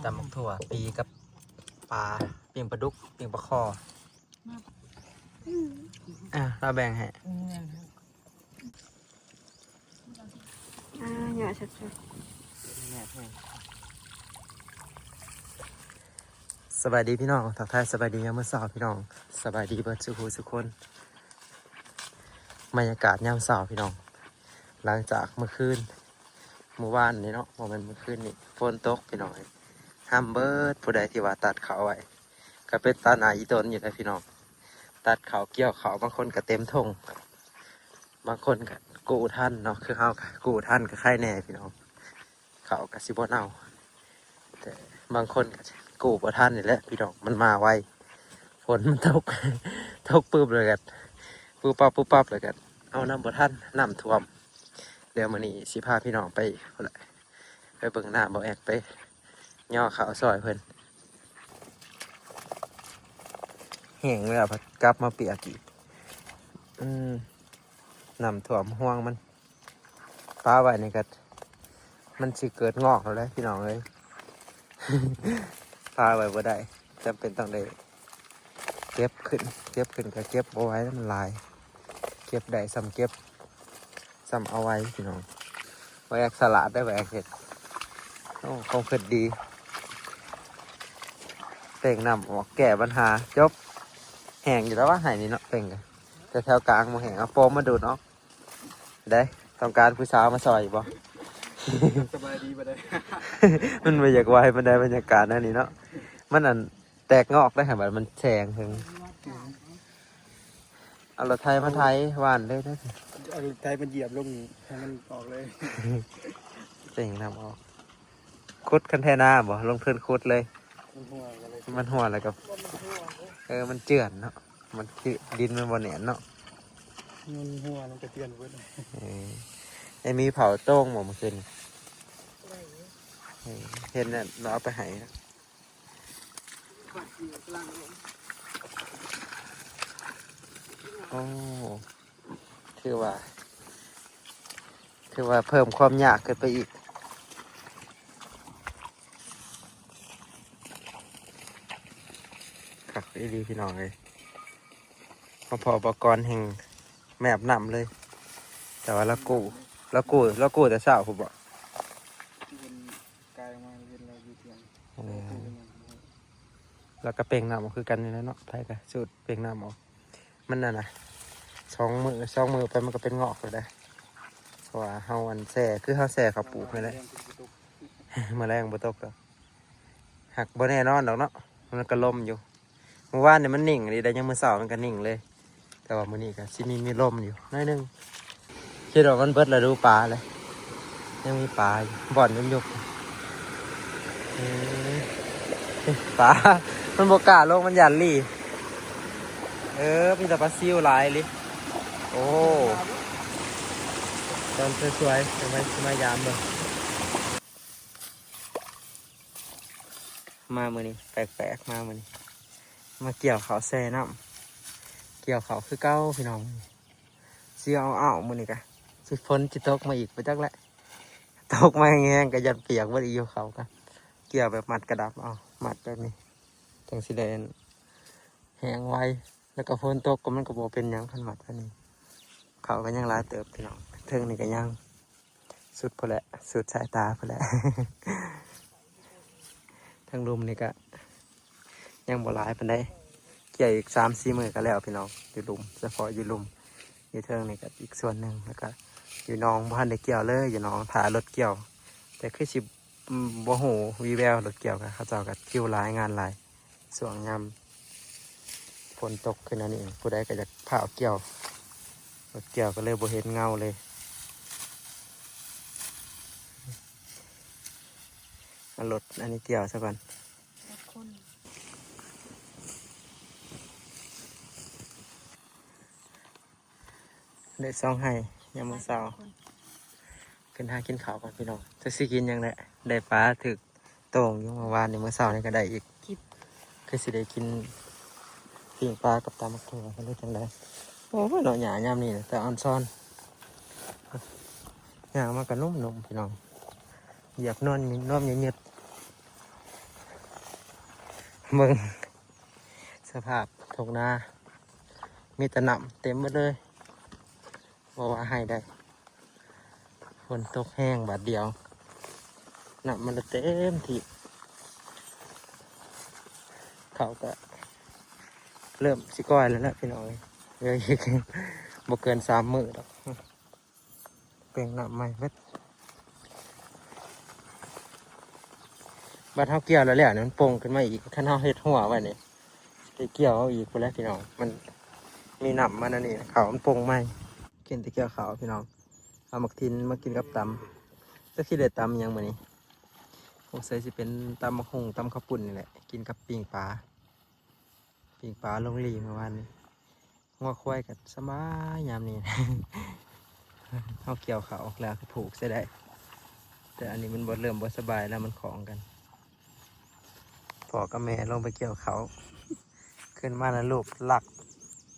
ຕຳບັກຖົ່ວ ປີກັບປາ ປີ້ງປາດຸກ ປີ້ງປາຄໍ່. ອ່າ ລາວແບ່ງໃຫ້. ອ່າ ຫຍ້າຊັດໆ. ສະບາຍດີພີ່ນ້ອງ ທັກທາຍສະບາຍດີຍາມມື້ເຊົ້າພີ່ນ້ອງ ສະບາຍດີເບິດສູ່ຜູ້ສູ່ຄົນ. ບັນຍາກາດຍາມເຊົ້າພີ່ນ້ອງ ຫຼັງຈາກມື້ຄືນ ມື້ວານນີ້ເນາະ ບໍ່ແມ່ນມື້ຄືນນີ້ ຝົນຕົກພີ່ນ້ອງເອີຍ ຫ້າມເບີດ ຜູ້ໃດທີ່ວ່າຕັດເຂົ້າໄວ້ ກໍເປັນຕາໜ້າອີ່ຕົນຢູ່ເດ້ພີ່ນ້ອງ. ຕັດເຂົ້າ ກ່ຽວເຂົ້າ ບາງຄົນກໍເຕັມທົ່ງ ບາງຄົນກໍກູ້ທັນເນາະ ຄືເຮົາກໍກູ້ທັນກໍໄຄແດ່ພີ່ນ້ອງ. ເຂົ້າກໍຊິບໍ່ເນົ່າ ແຕ່ບາງຄົນກໍກູ້ບໍ່ທັນນີ້ແຫຼະພີ່ນ້ອງ ມັນມາໄວ ຝົນມັນຕົກ ຕົກປຶບແລ້ວກໍປຸບປັບ ປຸບປັບ ແລ້ວກໍເອົານຳບໍ່ທັນ ນ້ຳຖ້ວມ. ດຽວມື້ນີ້ຊິພາພີ່ນ້ອງໄປພຸ້ນແຫຼະ ໄປເບິ່ງນາບ່າວແອກ ໄປຍໍເຂົ້າຊ່ອຍເພິ່ນ. ແຫ້ງແລ້ວພັດກັບມາປຽກອີກ ອືມ ນ້ຳຖ້ວມຮວງມັນ. ປາໄວ້ນີ້ກໍ ມັນຊິເກີດງອກແລ້ວແຫຼະພີ່ນ້ອງເອີຍ ປາໄວ້ບໍ່ໄດ້ ຈຳເປັນຕ້ອງໄດ້ເກັບຂຶ້ນ ເກັບຂຶ້ນກໍເກັບບໍ່ໄຫວແລ້ວ ມັນຫຼາຍ ເກັບໄດ້ສ່ຳເກັບ ສ່ຳເອົາໄວ້ພີ່ນ້ອງ. ບໍ່ແອກສະຫຼາດໄດ້ ບໍ່ແອກເຮັດ ໂອ້ ຄວາມຄິດດີ ເປັ່ງນ້ຳອອກ ແກ້ບັນຫາ ຈົບ. ແຫ້ງຢູ່ແລ້ວວະ ໄຮ່ນີ້ເນາະ ເປັ່ງ ແຕ່ແຖວກາງບໍ່ແຫ້ງ ເອົາໂຟມມາດູດອອກ. ເດ້ ຕ້ອງການຜູ້ສາວມາຊ່ອຍຢູ່ບໍ່? ສະບາຍດີບໍ່ໄດ້ ມັນບໍ່ຢາກໄຫວປານໃດ ບັນຍາກາດແນວນີ້ເນາະ ມັນອັນ ແຕກງອກໄດ້ຫັ້ນ ບັດມັນແສງເຖິງ ເອົາລົດໄຖມາໄຖຫວ່ານເລີຍເດີ ເອົາລົດໄຖມາຢຽບລົງນີ້ ໃຫ້ມັນອອກເລີຍ ເປັ່ງນ້ຳອອກ. ຂຸດຄັນແທນາບໍ່? ລົງທຶນຂຸດເລີຍ ມັນຮົ່ວກໍເລີຍ ມັນຮົ່ວແລ້ວກໍ ເອີ ມັນເຈື່ອນເນາະ ມັນຄືດິນມັນບໍ່ແໜ້ນເນາະ ມັນຮົ່ວ ມັນກະເຈື່ອນເບິດ. ເອີ ໄອ້ມີເຜົາໂຕ່ງບໍ່ມື້ຄືນນີ້? ເອີ ເຫັນແລ້ວເອົາໄປໃຫ້. ໂອ້ ຖືວ່າ ຖືວ່າເພີ່ມຄວາມຍາກຂຶ້ນໄປອີກ. ຄັກອີ່ຫຼີພີ່ນ້ອງເອີຍ ມາພໍ້ປະກອນແຫ່ງແມບນ້ຳເລີຍ ແຕ່ວ່າລາວກູ້ ລາວກູ້ ລາວກູ້ແຕ່ເຊົ້າພຸ້ນບໍ? ເຫັນກາຍອອກມາເຫັນລາວຢູ່ທ່ຽງ ເອີ ລາວກໍເປັ່ງນ້ຳອອກຄືກັນນີ້ແຫຼະເນາະ ໄຜກໍສູດເປັ່ງນ້ຳອອກ. ມັນນັ້ນນະ ສອງມື້ ສອງມື້ໄປມັນກໍເປັນງອກແລ້ວເດ້ ເພາະວ່າເຮົາອັນແຊ່ ຄືເຮົາແຊ່ເຂົ້າປູກຫັ້ນແຫຼະ ມື້ແລງບໍ່ຕົກດອກ ຫາກບໍ່ແນ່ນອນດອກເນາະ ມັນກໍລົມຢູ່. ມື້ວານນີ້ມັນນິ່ງອີ່ຫຼີໄດ໋ ຍາມມື້ເຊົ້າມັນກໍນິ່ງເລີຍ ແຕ່ວ່າມື້ນີ້ກໍຊິມີ ມີລົມຢູ່ໜ້ອຍໜຶ່ງ. ຄິດວ່າມັນເບິດລະດູປາແລ້ວ ຍັງມີປາຢູ່ ບ່ອນຍຸບໆ ເອີ ປາ ມັນບໍ່ກ້າລົງ ມັນຢ້ານລີ້. ເອີ ມີແຕ່ປາຊິວຫຼາຍອີ່ຫຼີ. ໂອ້ ຕອນສວຍໆ ຈະມາ ຊິມາຢາມເບິ່ງ. ມາມື້ນີ້ແປກໆ ມາມື້ນີ້ ມາກ່ຽວເຂົ້າແຊ່ນ້ຳ ກ່ຽວເຂົ້າຄືເກົ່າພີ່ນ້ອງ. ຊິເອົາເອົາມື້ນີ້ກະ ຊິຝົນຊິຕົກມາອີກບໍ່ຈັກແຫຼະ ຕົກມາແຮງໆ ກະຢ້ານປຽກເບິດອີກຢູ່. ເຂົ້າກະກ່ຽວແບບມັດກະດັບເອົາ ມັດແບບນີ້ ຈັ່ງຊິໄດ້ແຫ້ງໄວ ແລ້ວກະຝົນຕົກກະມັນກະບໍ່ເປັນຫຍັງ ຄັນມັດແບບນີ້. ເຂົ້າກະຍັງຫຼາຍເຕີບພີ່ນ້ອງ ເທິງນີ້ກະຍັງ ສຸດພຸ້ນແຫຼະ ສຸດສາຍຕາພຸ້ນແຫຼະ. ທາງລຸ່ມນີ້ກະຍັງບໍ່ຫຼາຍປານໃດ ກ່ຽວອີກສາມສີ່ມື້ກະແລ້ວພີ່ນ້ອງ. ຢູ່ລຸ່ມ ສະເພາະຢູ່ລຸ່ມ ຢູ່ເທິງນີ້ກະອີກສ່ວນໜຶ່ງ ແລ້ວກະຢູ່ໜອງບໍ່ທັນໄດ້ກ່ຽວເລີຍ ຢູ່ໜອງຖ້າລົດກ່ຽວ ແຕ່ຄືຊິ ອືມ ບໍ່ຮູ້ວີແວວລົດກ່ຽວກະ ເຂົາເຈົ້າກະຄິວຫຼາຍ ງານຫຼາຍ ຊ່ວງຍາມຝົນຕົກຂຶ້ນອັນນີ້ ຜູ້ໃດກະຢາກພ້າວກ່ຽວ ລົດກ່ຽວກະເລີຍບໍ່ເຫັນເງົາເລີຍ. ເອົາລົດອັນນີ້ກ່ຽວຊະກ່ອນ. ໄດ້ສອງໄຮ່ຍາມມື້ເຊົ້າ ຂຶ້ນຫາກິນເຂົ້າກ່ອນພີ່ນ້ອງ. ຈັກຊິກິນຫຍັງແຫຼະ ໄດ້ປາຖືກໂຕ່ງຢູ່ມື້ວານນີ້ ມື້ເຊົ້ານີ້ກະໄດ້ອີກ ຄືຊິໄດ້ກິນປີ້ງປາກັບຕຳບັກຖົ່ວ ຫຼືຈັ່ງໃດ. ໂອ້ຍເນາະ ຫຍ້າຍາມນີ້ແຕ່ອອນຊອນ ຍ່າງມາກະນຸ້ມໆ ພີ່ນ້ອງ ຢາກນອນ ນອນຍືດໆ. ເບິ່ງສະພາບທົ່ງນາ ມີແຕ່ນ້ຳເຕັມໝົດເລີຍ ບໍ່ວ່າໄຮ່ໃດ. ຝົນຕົກແຮງບາດດຽວ ນ້ຳມັນລະເຕັມທີ່. ເຂົ້າກະເລີ່ມຊິກ້ອຍແລ້ວແຫຼະພີ່ນ້ອງເອີຍ ເຫຼືອອີກບໍ່ເກີນສາມມື້ດອກ. ແປງນ້ຳໃໝ່ເບິດ. ບັດເຮົາກ່ຽວແລ້ວໆນີ້ ມັນປົ່ງຂຶ້ນມາອີກ. ຄັນເຮົາເຮັດຮົ້ວໄວ້ນີ້ ໄດ້ກ່ຽວເອົາອີກພຸ້ນແຫຼະພີ່ນ້ອງ. ມັນມີນ້ຳມັນອັນນີ້ ເຂົ້າມັນປົ່ງໃໝ່. ກິນແຕ່ກ່ຽວເຂົ້າພີ່ນ້ອງ. ເອົາໝາກທິ່ນມາກິນກັບຕຳ. ຈັກຊິໄດ້ຕຳຫຍັງມື້ນີ້. ສົງໄສຊິເປັນຕຳບັກຫຸ່ງ ຕຳເຂົ້າປຸ້ນນີ້ແຫຼະ ກິນກັບປີ້ງປາ. ປີ້ງປາລົງລີ້ມື້ວານນີ້. ງົວຄວາຍກໍສະບາຍຍາມນີ້. ເຮົາກ່ຽວເຂົ້າແລ້ວກໍຜູກໃສ່ໄດ້ ແຕ່ອັນນີ້ມັນບໍ່ ເລີ່ມບໍ່ສະບາຍແລ້ວ ມັນຂອງກັນ. ພໍ່ກັບແມ່ລົງໄປກ່ຽວເຂົ້າ ຂຶ້ນມາແລ້ວລູກລັກ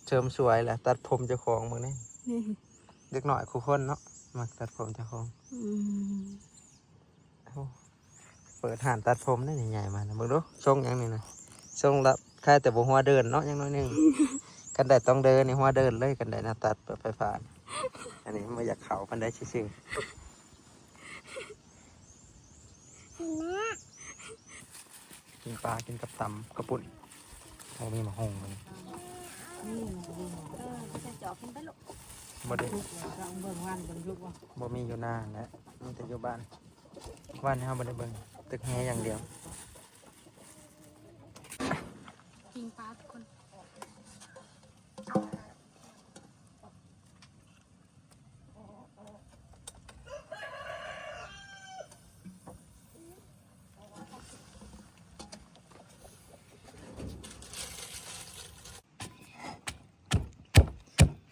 ເສີມສວຍແຫຼະ ຕັດຜົມເຈົ້າຂອງເບິ່ງແດ່. ເດັກນ້ອຍຄູ່ຄົນເນາະ ມັກຕັດຜົມເຈົ້າຂອງ. ອືມ ໂອ້ ເປີດຮ້ານຕັດຜົມໄດ້ນີ້ ໃຫຍ່ມານະ. ເບິ່ງດູ ຊົງຫຍັງນີ້ນະ ຊົງລະຄ້າຍແຕ່ບໍ່ຫົວເດີນເນາະ ຢ່າງໜ້ອຍໜຶ່ງ. ຄັນໄດ້ຕ້ອງເດີນນີ້ ຫົວເດີນເລີຍ ຄັນໄດ້ໜ້າຕັດແບບໄຟຟ້າ. ອັນນີ້ບໍ່ຢາກເຂົ້າປານໃດຊື່ໆ. ກິນປາ ກິນກັບຕຳເຂົ້າປຸ້ນ. ໂອ້ ມີໝາກຫຸ່ງເບິ່ງ. ເອີ ໃສ່ຈອກກິນໄປລູກ. ບໍ່ໄດ້ ເບິ່ງວັນເບິ່ງຍຸກບໍ່ ບໍ່ມີຢູ່ນາແຫຼະ ມີແຕ່ຢູ່ບ້ານ. ວານນີ້ເຮົາບໍ່ໄດ້ເບິ່ງ ຕຶກແຫຢ່າງດຽວ. ປີ້ງປາທຸກຄົນ.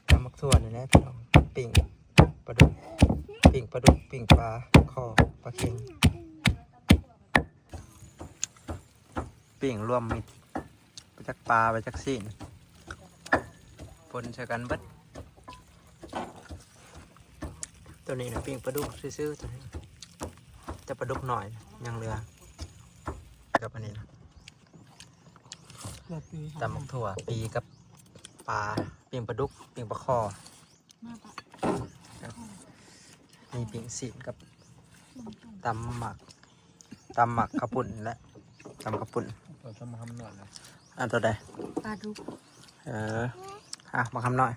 ຕຳໝາກຖົ່ວນີ້ແຫຼະພີ່ນ້ອງ ປີ້ງປາດຸກ ປີ້ງປາດຸກ ປີ້ງປາຄໍ່ ປາເຄັງ ປີ້ງລວມມິດ ໄປຈັກປາ ໄປຈັກຊີ້ນ ປົນໃສ່ກັນເບິດ. ຕົວນີ້ນະ ປີ້ງປາດຸກຊື່ໆ ຕົວນີ້ ແຕ່ປາດຸກໜ້ອຍຍັງເຫຼືອ ກັບອັນນີ້ນະ. ຕົວປີ ຕຳໝາກຖົ່ວປີກັບປາ ປີ້ງປາດຸກ ປີ້ງປາຄໍ່ ມາປະ ມີປີ້ງຊີ້ນກັບຕຳໝາກ ຕຳໝາກເຂົ້າປຸ້ນແຫຼະ ຕຳເຂົ້າປຸ້ນ. ເອົາຕົວໃດ? ປາດຸກ. ເອີ ອ່ະ ບັກຄຳນ້ອຍ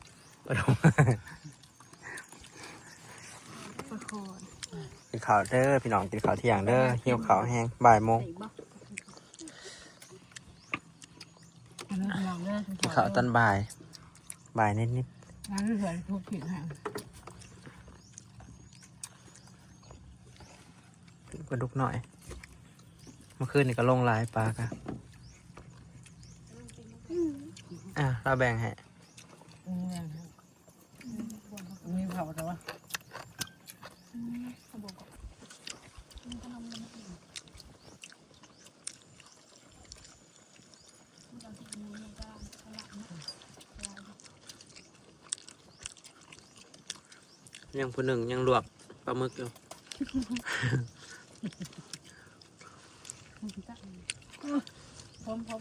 ປາດຸກ. ປາຄໍ່ ກິນເຂົ້າເດີພີ່ນ້ອງ ກິນເຂົ້າທ່ຽງເດີ ຫິວເຂົ້າແຮງ ບ່າຍໂມງ. ກິນເຂົ້າຕອນບ່າຍ ບ່າຍນິດໆ. ປາດຸກໜ້ອຍ ເມື່ອຄືນນີ້ກໍລົງຫຼາຍປາກະ ອ່າ ລາວແບ່ງໃຫ້. ມີເຂົາແຕ່ວ່າ ຍັງຜູ້ໜຶ່ງຍັງລວກປາໝຶກຢູ່. ພ້ອມໆໆ ພວ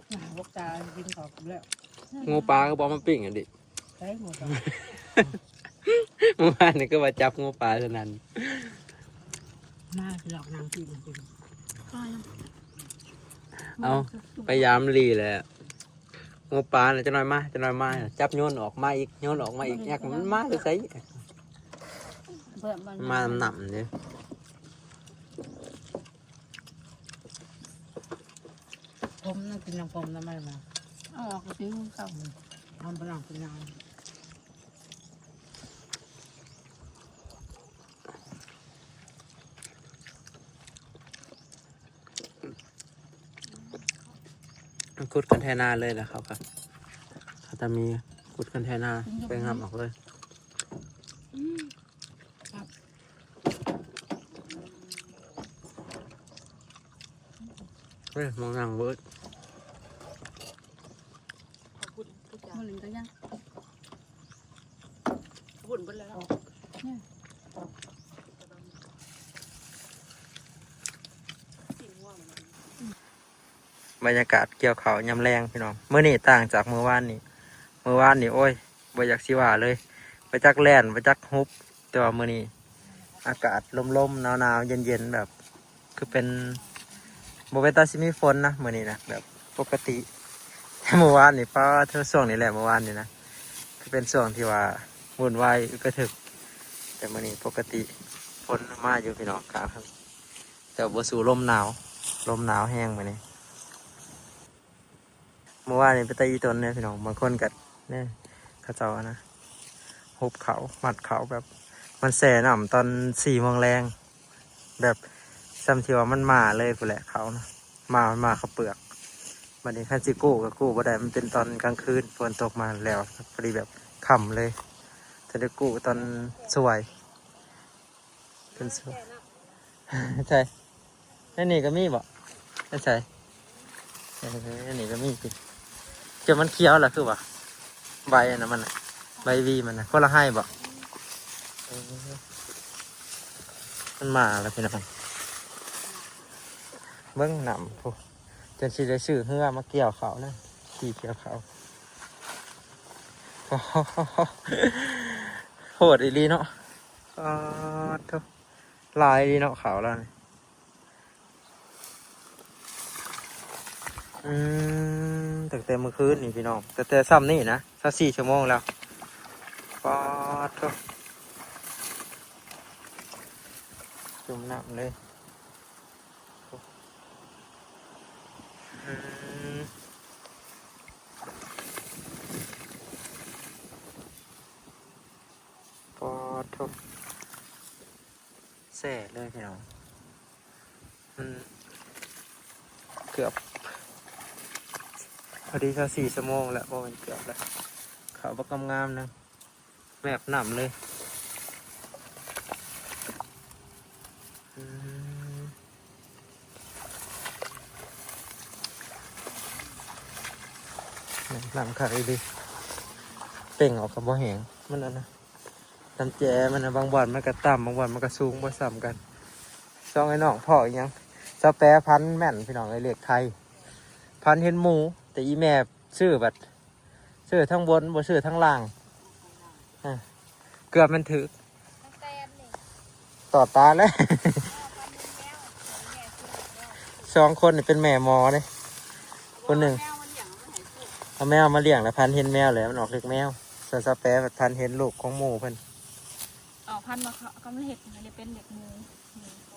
ກໜ້າພວກຕາກິນເຂົ້າແລ້ວ. ງູປາຄືບໍ່ເອົາມາປີ້ງອັນນີ້? ໃສ່ໝົດ ມື້ວານນີ້ຄືວ່າຈັບງູປາສະນັ້ນ. ມາຫຼອກນາງກິນ ກິນ ເອົາ ໄປຢາມລີ້ແຫຼະ. ງູປານະ ຈັກໜ້ອຍມາ ຈັກໜ້ອຍມາ ຈັບໂຍນອອກມາອີກ ໂຍນອອກມາອີກ ຍັກມັນມາແຕ່ໃສ? ມານຳນ້ຳເດ້. ຜົມນະ ກິນນຳຜົມນຳໄມ້ມາ ເອົາອອກກະຕິເກົ່າ ເອົາໄປລ້າງເປັນນ້ຳ. ຂຸດຄັນໄຖນາເລີຍລະ ເຂົາກະ ເຂົາຈະມີຂຸດຄັນໄຖນາ ໄປຫາບອອກເລີຍ. ເອີ ມານັ່ງເບີດ ບໍ່ຫຼິ້ນກະຍັງ ວຸ້ນເບິດແລ້ວ. ອືມ ຊີ້ນງົວມັນ ບັນຍາກາດກ່ຽວເຂົ້າຍາມແລງພີ່ນ້ອງ. ມື້ນີ້ຕ່າງຈາກມື້ວານນີ້. ມື້ວານນີ້ ໂອ້ຍ ບໍ່ຢາກຊິວ່າເລີຍ, ບໍ່ຈັກແລ່ນ ບໍ່ຈັກຮຸບ. ແຕ່ວ່າມື້ນີ້ອາກາດລົມໆ ໜາວໆ ເຢັນໆ ແບບ ຄືເປັນ ບໍ່ເປັນຕາຊິມີຝົນນະມື້ນີ້ນະ, ແບບປົກກະຕິ. ແຕ່ມື້ວານນີ້ ປ້າໂທ້ ຊ່ວງນີ້ແຫຼະ ມື້ວານນີ້ນະ ຄືເປັນຊ່ວງທີ່ວ່າວຸ່ນວາຍອຶກກະທຶກ. ແຕ່ມື້ນີ້ປົກກະຕິ ຝົນມາຢູ່ພີ່ນ້ອງ ກາງ ແຕ່ບໍ່ສູ້ລົມໜາວ, ລົມໜາວແຮງມື້ນີ້. ເມື່ອວານນີ້ເປັນຕາອີ່ຕົນເດ້ພີ່ນ້ອງ, ບາງຄົນກໍ ນີ້ ເຂົາເຈົ້ານະ ຮຸບເຂົ້າ ມັດເຂົ້າ ແບບມັນແຊ່ນ້ຳຕອນສີ່ໂມງແລງ, ແບບສ່ຳທີ່ວ່າມັນມາເລີຍພຸ້ນແຫຼະ ເຂົ້ານະ, ມາ ມັນມາເຂົ້າເປືອກ. ບັດນີ້ຄັນຊິກູ້ກໍກູ້ບໍ່ໄດ້, ມັນເປັນຕອນກາງຄືນ ຝົນຕົກມາແລ້ວ ພໍດີແບບຄ່ຳເລີຍ, ຈະໄດ້ກູ້ຕອນສວຍ. ເປັນສວນ ໃຊ່ ໃນນີ້ກໍມີບໍ່? ໃນໃສ? ເອີ ໃນນີ້ກໍມີຕິ. ຈະມັນຂຽວລະຄືວ່າ ໃບອັນນັ້ນມັນນະ ໃບຫວີມັນນະ ຄົນລະໄຮ່ບໍ່? ເອີ ມັນມາລະພີ່ນ້ອງ, ເບິ່ງນ້ຳພຸ້ນ. ຈົນຊິໄດ້ຊື້ເຮືອມາກ່ຽວເຂົ້ານະ, ຂີ່ກ່ຽວເຂົ້າ. ໂຫດອີ່ຫຼີເນາະ. ປາດໂທ້ ຫຼາຍອີ່ຫຼີເນາະ ເຂົ້າລາວນີ້. ອືມ ຕັ້ງແຕ່ມື້ຄືນນີ້ພີ່ນ້ອງ, ຕັ້ງແຕ່ຊ່ຳນີ້ນະ ຊາວສີ່ຊົ່ວໂມງແລ້ວ. ປາດໂທ້ ຈຸ່ມນ້ຳເລີຍ. ອືມ ປາດໂທ້ ແຊ່ເລີຍພີ່ນ້ອງ. ມັນເກືອບພໍດີຊາວສີ່ຊົ່ວໂມງແລ້ວ, ບໍ່ແມ່ນເກືອບແລ້ວ, ເຂົ້າບັກງາມໆ ໜຶ່ງ. ແມບນ້ຳເລີຍ. ອືມ ແມບນ້ຳຄັກອີ່ຫຼີ, ເປັ່ງອອກກໍບໍ່ແຫ້ງ. ມັນອັນນະ ນ້ຳແຈມັນນະ ບາງບ່ອນມັນກໍຕ່ຳ ບາງບ່ອນມັນກໍສູງ ບໍ່ສ່ຳກັນ. ສອງໄອ້ນ້ອງພໍ້ອີ່ຫຍັງ ສາວແປພັນແມ່ນ ພີ່ນ້ອງເອີຍ, ເລກໄທພັນເຫັນໝູ, ແຕ່ອີ່ແມ່ຊື້ບັດ ຊື້ທາງບົນ ບໍ່ຊື້ທາງລ່າງ. ອ່າ ເກືອບແມ່ນຖືກ ຕອດຕາແລ້ວ. ສອງຄົນນີ້ເປັນແມ່ໝໍເດ້, ຄົນໜຶ່ງເອົາແມວມາລ້ຽງ ແລ້ວພັນເຫັນແມວ ແລ້ວມັນອອກເລກແມວ. ສ່ວນສາວແປພັນເຫັນລູກຂອງໝູ່ເພິ່ນ ອອກພັນມາ ເຂົາ ເຂົາມາເຮັດໃຫ້ເລີຍເປັນເລກໝູ.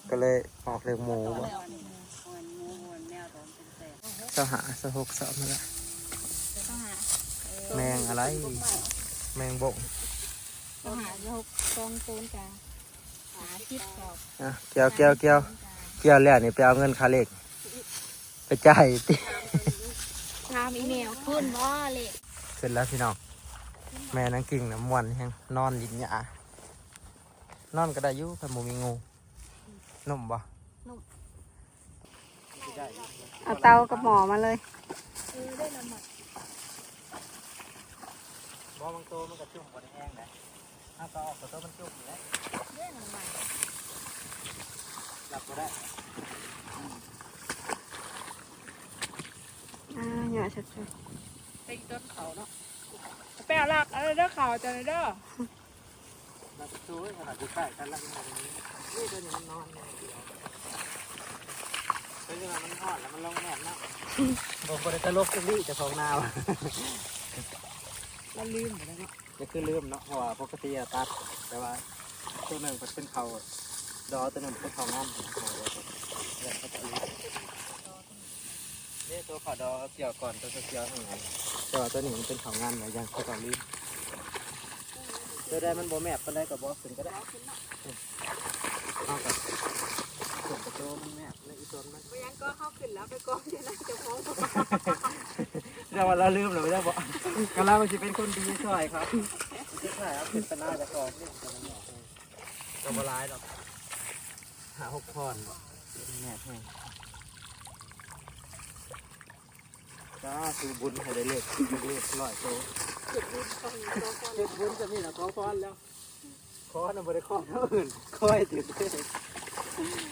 ກໍເລີຍອອກເລກໝູບໍ່? ຊາວຫ້າ ຊາວຫົກ ຊາວມາລະ. ຊາວຫ້າ ເອີ ແມງອະໄລ? ແມງບົງ. ຊາວຫ້າ ຊາວຫົກ ສອງໂຕນກະຫ້າສິບດອກ. ອ່ະ ກ່ຽວ ກ່ຽວ ກ່ຽວ ກ່ຽວແລ້ວນີ້ໄປເອົາເງິນຄ່າເລກ ໄປຈ່າຍຕິ. ຖາມອີ່ແມ່ວ ຄືນບໍ່ເລກ? ຂຶ້ນແລ້ວພີ່ນ້ອງ, ແມ່ນາງກິ່ງນະມ່ວນແຮງ ນອນຫຼິ້ນຫຍ້າ. ນອນກໍໄດ້ຢູ່ ຄັນບໍ່ມີງູ. ນຸ່ມບໍ່? ນຸ່ມ. ເອົາເຕົາກັບໝໍ້ມາເລີຍ. ເອີ ໄດ້ນ້ຳມັນ. ບໍ່, ບາງໂຕມັນກໍຈຸ່ມບໍ່ໄດ້ແຮງໃດ. ເຮົາກໍເອົາໂຕມັນຈຸ່ມນີ້ແຫຼະ. ໄດ້ນ້ຳມັນ. ລັກບໍ່ໄດ້. ອ່າ ຫຍ້າຊັດໆ. ໄປຕົ້ນເຂົາເນາະ. ໄປເອົາລັກເອົາເດີ ເຂົາເຈົ້າເດີ. ມັນຊ່ວຍຂະໜາດຢູ່ໃກ້ກັນລະ ນີ້ ນີ້ ຕົວນີ້ມັນນອນຢູ່. ຕົວນີ້ມັນຮອດແລ້ວມັນລົງແນມເນາະ. ບໍ່ ບໍ່ໄດ້ຕະຫຼົກຈັກດີ້ ເຈົ້າຂອງນາວ່າ ລະລືມໄປແລ້ວເນາະ. ກໍຄືລືມເນາະ ເພາະວ່າປົກກະຕິອະຕັດ ແຕ່ວ່າຕົວໜຶ່ງເພິ່ນເປັນເຂົ້າດໍ ຕົວໜຶ່ງເປັນເຂົ້າງາມ. ເດ້ ຕົວຂາວດອກກ່ຽວກ່ອນ ຕົວຂຽວໆ ທາງນັ້ນ, ແຕ່ວ່າຕົວນີ້ມັນເປັນຂາວງາມຫຼາຍຢ່າງ ເຂົາເຈົ້າລືມ. ຕົວໃດມັນບໍ່ແມບປານໃດກໍບໍ່ເອົາຂຶ້ນກໍໄດ້. ເຮົາກໍຂຶ້ນໄປໂຕມັນແມບໃນອີ່ຕົນມັນ. ບໍ່ຫຍັງກໍເຮົາຂຶ້ນແລ້ວໄປກອງຢູ່ນັ້ນ ເຈົ້າຂອງບໍ່ ແຕ່ວ່າລາວລືມແລ້ວ ແລ້ວບໍ່ ກໍລາວຊິເປັນຄົນດີຊ່ອຍເຂົາ. ສຸດທ້າຍເອົາຂຶ້ນໄປນາເຈົ້າຂອງນີ້ ກໍບໍ່ຫຼາຍດອກ ຫ້າຫົກທ່ອນບໍ່ ແນບແຮງ. ສາທຸ ບຸນໃຫ້ໄດ້ເລກ ເລກຮ້ອຍໂຕ. ເຮັດບຸນຂອງ ເຮັດບຸນຈະມີນະ ຂໍພອນແລ້ວ. ຂໍນະ ບໍ່ໄດ້ຂໍແນວອື່ນ ຂໍໃຫ້ຖືກເລກ.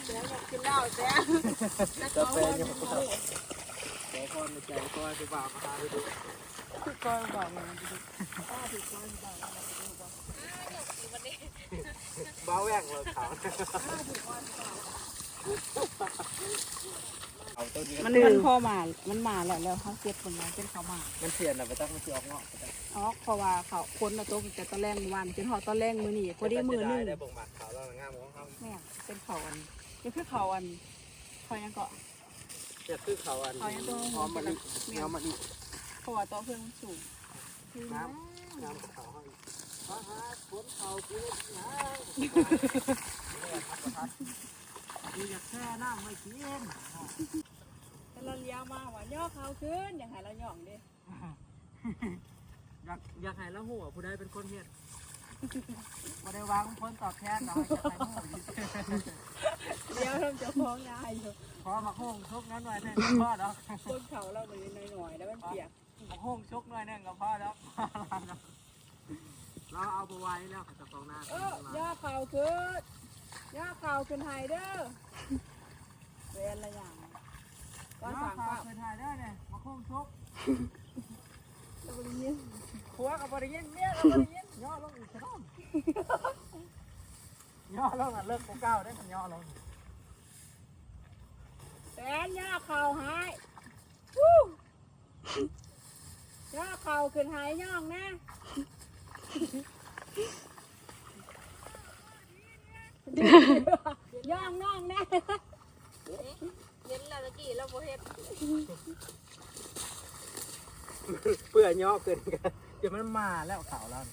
ແຊວຢາກກິນເຫຼົ້າແຊວ ແຊວແປຢູ່. ແຊວແປຢູ່. ຂໍພອນໃນໃຈ ຂໍໃຫ້ຜູ້ບ່າວມາຫາດູໆ ຄືກ້ອຍບ່າວມາດູໆ ອ້າ ຄືກ້ອຍບ່າວມາດູໆ ບ່າວແຫວ່ງເລີຍຂາວ ເອົາໂຕນີ້ ມັນ ມັນພໍມາ ມັນມາແລ້ວ ແລ້ວເຮົາເກັບເບິ່ງວ່າເປັນເຂົ້າໝາກ ມັນເສຍນະ ບໍ່ຈັກມັນຊິອອກເງາະບໍ່ຈັກ ອອກ ເພາະວ່າເຂົາ ຝົນລະຕົກແຕ່ຕອນແລງມື້ວານ ຈົນຮອດຕອນແລງມື້ນີ້ ພໍດີມື້ໜຶ່ງ ໄດ້ເບິ່ງໝາກຂາວແລ້ວງາມຂອງເຮົາ ແມ່ນ ເປັນເຂົ້າອັນ ນີ້ຄືເຂົ້າອັນ ເຂົ້າຫຍັງເກາະ? ຈະຄືເຂົາອັນ ເຂົາຫຍັງຕົວຫອມມະລິ ແມ່ນ ຫອມມະລິ ເພາະວ່າຕົວເພິ່ນມັນສູງ ງາມ ງາມກວ່າເຂົາເຮົາອີກ ມາຫາຝົນເຂົ້າກິນຫຍັງ ຄືຢາກແຊ່ນ້ຳໄວ້ກິນ ແຕ່ລະຫຼຽວມາວ່າຍໍເຂົ້າຄືນ ຢາກໃຫ້ລາວຍ່ອງເດ້ ຢາກ ຢາກໃຫ້ລາວຮູ້ວ່າຜູ້ໃດເປັນຄົນເຮັດ ບໍ່ໄດ້ຫວັງຜົນຕອບແທນດອກ ຢາກໃຫ້ຮູ້ຊື່ໆ ດຽວເຮົາຈະຟ້ອງອ້າຍຢູ່ ຂໍໝາກໂຮງສຸກໜ້ອຍໜຶ່ງກໍພໍດອກ ຄົນເຂົາລາວມັນໜ້ອຍໆ ແລ້ວມັນປຽກ ໝາກໂຮງສຸກໜ້ອຍໜຶ່ງກໍພໍດອກ ລາວເອົາບໍ່ໄຫວແລ້ວ ເຈົ້າຂອງນາ ເອີ ຍໍເຂົ້າຂຶ້ນ ຍໍເຂົ້າຂຶ້ນໃຫ້ເດີ ເປັນລະຫຍັງ ວ່າສັ່ງເຂົ້າຂຶ້ນໃຫ້ເດີນີ້ ໝາກໂຮງສຸກ ລາວບໍ່ໄດ້ຍິນ ຜົວກໍບໍ່ໄດ້ຍິນ ເມຍກໍບໍ່ໄດ້ຍິນ ຍໍລົງອີກຊະເນາະ ຍໍລົງ ອັນເລິກກວ່າເກົ່າເດ້ ຍໍລົງ ແປນຍໍເຂົ້າໃຫ້ ວູ້ ຍໍເຂົ້າຂຶ້ນໃຫ້ຍ່ອງແນ່ ຍ່ອງນ້ອງແນ່ ເຫັນແລ້ວຕະກີ້ລາວບໍ່ເຮັດ ເພື່ອຍໍຂຶ້ນ ຈະມັນມາແລ້ວເຂົາລາວ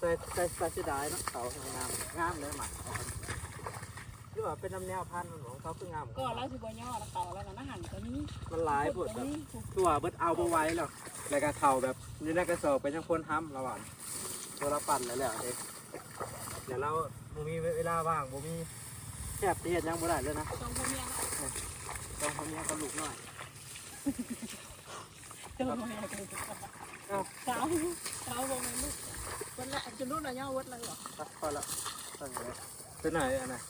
ແຕ່ ແຕ່ ແຕ່ເສຍດາຍເນາະ ເຂົາງາມ ງາມເລີຍໝາກ ຫຼືວ່າເປັນນຳແນວພັນມັນບໍ່ ເຂົາຄືງາມ ກໍລາວຊິບໍ່ຍໍລະ ເຂົາລາວນະ ມາຫັນກໍມີ ມັນຫຼາຍໂພດ ກໍມີ ແບບ ຄືວ່າເບິດເອົາບໍ່ໄຫວແລ້ວ ແລ້ວກໍເຂົ້າແບບຢູ່ໃນກະສອບກໍຍັງພົ່ນຮຳລະວ່າ ໂຕລະປັ່ນແລ້ວເດ້ ແລ້ວລາວບໍ່ມີເວລາວ່າງ ບໍ່ມີ ແທບຊິເຮັດຫຍັງບໍ່ໄດ້ເລີຍນະ ສອງຜົວເມຍເນາະ ສອງຜົວເມຍກັບລູກນ້ອຍ ເຈົ້າບໍ່ແມ່ນ ເອົ້າ ສາວ ສາວບໍ່ແມ່ນລູກ ເພິ່ນລະ ຈະລຸ້ນລະຍາວເວີດລະ ພໍລະ ເທົ່ານັ້ນແຫຼະ ເປັນໄຫນອັນນະ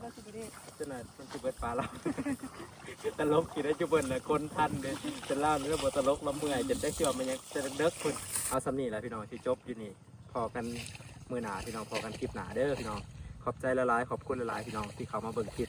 ລາວຊິບໍ່ໄດ້ ເປັນໄຫນ ມັນຊິເບິດປາລາວ ຕະຫຼົກຢູ່ໄດ໋ ຈຸເພິ່ນນະ ຄົນທັນເດ້ ແຕ່ລາວນີ້ບໍ່ຕະຫຼົກ ລາວເມື່ອຍ ຈົນໄດ້ຊິວ່າມັນຍັງ ແຕ່ເດິກພຸ້ນ ເອົາສ່ຳນີ້ລະພີ່ນ້ອງ ຊິຈົບຢູ່ນີ້ ພໍ້ກັນມື້ໜ້າພີ່ນ້ອງ ພໍ້ກັນຄລິບໜ້າເດີພີ່ນ້ອງ ຂອບໃຈຫຼາຍໆ ຂອບຄຸນຫຼາຍໆ ພີ່ນ້ອງທີ່ເຂົ້າມາເບິ່ງຄລິບ